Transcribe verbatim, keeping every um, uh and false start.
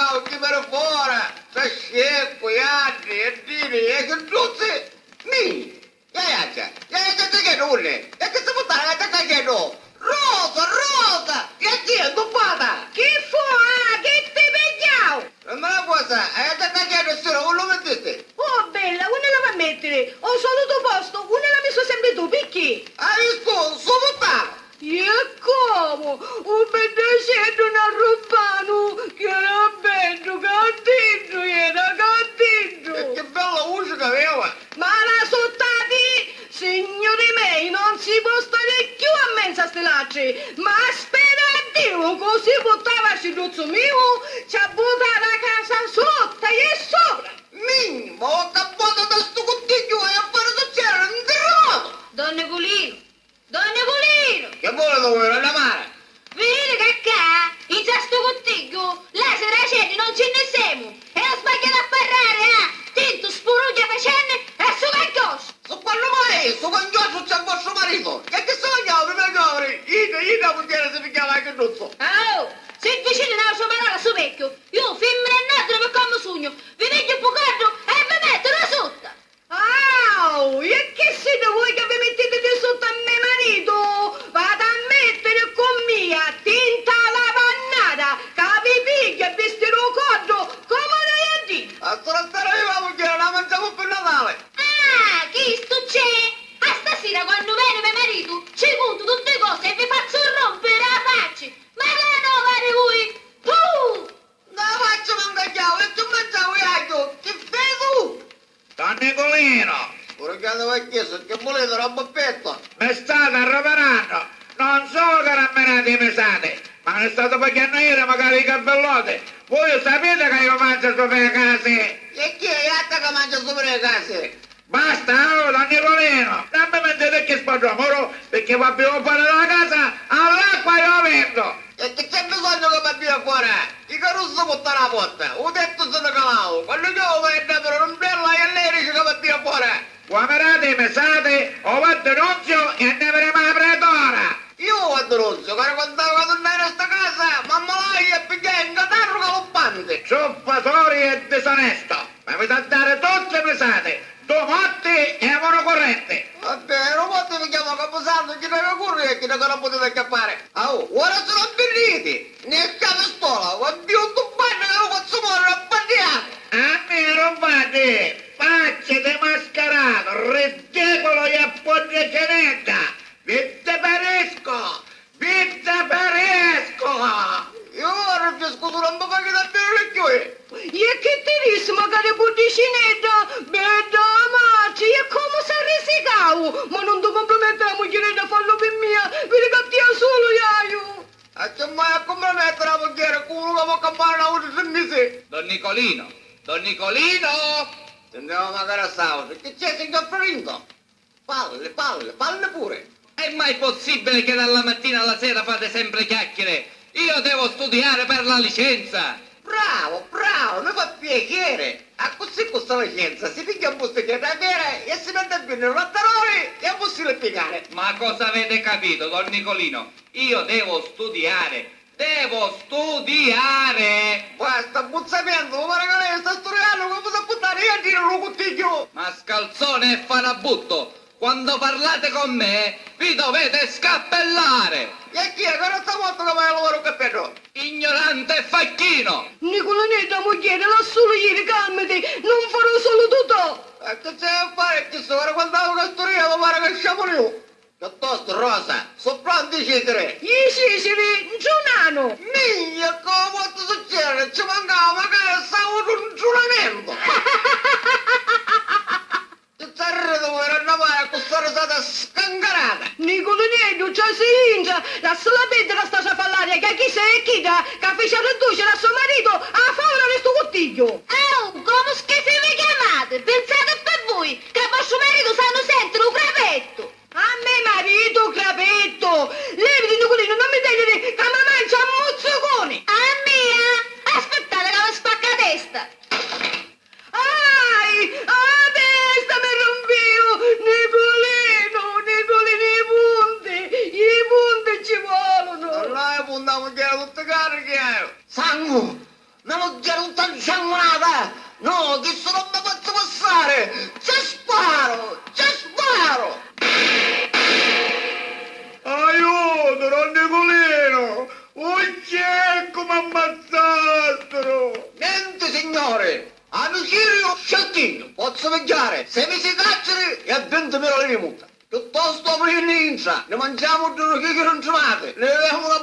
Chi veni fora? Sta sceccu, iaddi, e dini, e cidduzzi? Mi! Iaiaggia, iaiaggia, Caceddu, unni? E chi si puttana ca c'è Caceddu? Rosa, Rosa! E chi è, ntuppata? Chi fu, ah? Chi ti pigghiau? Dimmi na cosa, iaiaggia, Caceddu, sira, unni lu mittisti? Oh, bella, unni l'avia a mettiri? O solitu postu, unni l'ha missu sempri tu, picchì? Hai vistu? Su puttana! E comu? U biddiceddu n'arrubbanu? Chi era beddu, caddiddu era, caddiddu! E chi bella vuci c'aveva! Ma la suttati! Signuri mei, non si pò stari cchiù a menzu a sti latri! Ma speru a Diu ca u si puttava cidduzzu miu, ci ha butatu a casa sutta e supra! Mi, ma quantu vota da stu cuttigghiu haiu a fari succediri un tirrimotu! Don Niculinu! Don Niculinu! Chi vuliti voi, donna Mara? Viditi ca ccà, intra stu cuttigghiu, l'asini e aceddi non ci nni semu! E non sbagghiati a parrari, ah! Tintu, spurugghia facenni e su canchiostru! Su quannu mai su canchiostru c'è vostru maritu? E chi si mangiava prima di giovani? Ita, ita, mugghieri si pigghiava a chidduzzu! Oh! Si vicini n'autru marò a su vecchiu, iu, fimmina e noddu, comu sugnu, vi pigghiu ppu coddu e vi mettu da sutta! Au! E chi siti vui ca vi mittiti di sutta a me maritu? V'hati a mettiri cu mia, tinta a la vannata, ca vi pigghiu e vi stiru u coddu comu dui addini! A stu rantara viva mugghieri, la mangiamu pi Natali! Ah, chistu c'è! A stasira quannu veni me maritu ci cuntu tutti cosi e vi fazzu rumpiri a facci! Ma la nova di vui! Puh! Nta la facci m'ingagghiau e cchiù mangiau e agghiu! Chi fai tu? Don Niculinu! Puru chiatu vacchistu, chi vuliti, robba pettu? Mi stati arrivinannu! Non sulu ca ramminati i misati, ma mi stati pigghiannu a ira macari i cavilloti! Vui sapiti ca iu mangiu supra i casi! E chi è, iatti ca mangia supra i casi? Basta, oh, don Niculinu! Non mi mintiti chi spaddu a muru, picchì v'avviu fora di la casa all'acqua e u ventu! E chi c'è bisognu ca m'avvia fora? I carruzzi puttanu a porta, u tettu si nni calau, quannu chiovi e dda pirurumbrella e lei dici ca m'avvia fora! Vuoi mirati i misati o va denunziu e anni a vediri a pretora! Iu va denunziu, ca quannu stava ca turnai nta sta casa, m'ammalai e pigghiai un catarru galoppanti! Truffaturi e disonestu! M'aviti a dari tutti i misati, du motti e unu currenti! Vabbè, e lu motti mi chiamu a capusantu, chi nni curri e chi nni non putiti acchiappari! Au, ora si non vinniti, nni scavi stola, v'avviu du banni ca lu fazzu moriri a banniati! A mia non vati! Facci di mascaratu, ridiculu e a pudricinedda! Vi diperiscu! Vi diperiscu! Iu arrifriscu, tu non mi fai da biri cchiui! E chi ti dissi, macari pudricinedda? Bedda matri, e comu s'arrisicau! Ma non tu compromettiri a mugghiredda, fallu pi mia, vidi ca tia sulu iaiu! E chi mai a compromettiri a mugghieri cu unu ca po campari n'autri tri misi? Don Nicolino! Don Nicolino! Sintemu macari a st'autri, chi c'è, signor Florinto? Parli, parli, parli pure! È mai possibile che dalla mattina alla sera fate sempre chiacchiere? Io devo studiare per la licenza! Bravo, bravo, mi fa piacere! Accussì cu sta licenza si pigghia un pusticheddu a vera e si metti a vinniri rattaroli e a mussili pi cani! Ma cosa avete capito, don Nicolino? Io devo studiare! Devo studiare! Basta buzzamentu, mi pari ca lei sta sturiannu comu s'ha puttari a diri lu cuttigghiu! Mascalzone e fanabutto, quando parlate con me vi dovete scappellare! E chi è, ca non sta mortu ca vai a luvari un cappeddu? Ignorante e facchino! Niculinedda, mugghieri, lassulu jiri, calmiti, non fari u solitu to! E chi c'è a fari chistu, ora quannu havi ca sturia mi pari ca sciamuliu! Chiuttostu, Rosa, su pronti i ciciri? I ciciri ntrunanu! Migna, comu potti succediri? Ci mancava macari st'autru ntrunamentu! Chi c'arridi voi, donna Mara, cu sta risata scancarata? Niculineddu, trasi intra, lassala perdiri a sta ciafallaria, ca chissa è chidda ca fici arridduciri a so maritu a fàvula di stu cuttigghiu! Au, comu schifi vi chiamati? Pinsati pi vui, ca vostru maritu s'hannu sentiri u crapettu! A me maritu crapettu! Leviti, Niculinu, non mi teniri ca mi manciu a muzzucuni! A mia? Aspittati ca vi spaccu a testa! Ai! A testa mi rumpiu! Niculinu, Niculinu, i punti! I punti ci volunu! Allora i punti, a mugghieri tutti carichi, eh! Sangu! Na mugghieri No, chissu non mi pozzu passari! Ci sparu! Ci sparu! Aiutu, don Niculinu! Un ceccu m'ammazzastru! Nenti, signori! Amiciriu sciattignu, pozzu pigghiari sei misi di carciri e vintimila liri di multa. Chiuttostu aprinni intra, ni manciamu ddu chichiru ntrumati, ni bivemu na